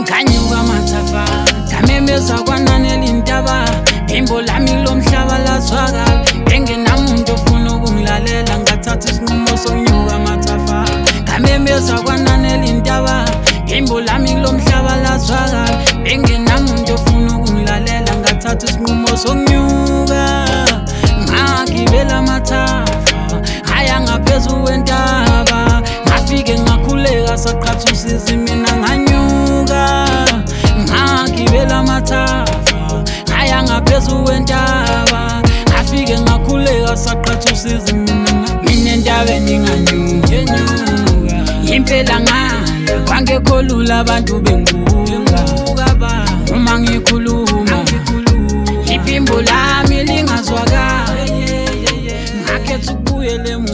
Nganyuka amathafa, ngamemeza kwananela intaba, phimbo lami lomhlaba lazwakala. Bengenamuntu ofuna ukungilalela, ngathatha isinqumo sokunyuka amathafa. Ngamemeza kwananela intaba, phimbo lami lomhlaba lazwakala. Bengenamuntu ofuna ukungilalela, ngathatha isinqumo sokunyuka. Ngagibela amathafa, ngaya ngaphezu kwentaba, ngafike ngakhuleka saqhatha usizi mina nganyuka. Ngagibela amathafa, ngaya ngaphezu kwentaba, ngafike ngakhuleka saqhatha usizi mina. Mina entabeni nganyuka, impela ngaya kwangekho lula abantu bengibuka. Uma ngikhuluma iphimbo lami lingazwakali, ngakhetha ukubuyela emuva.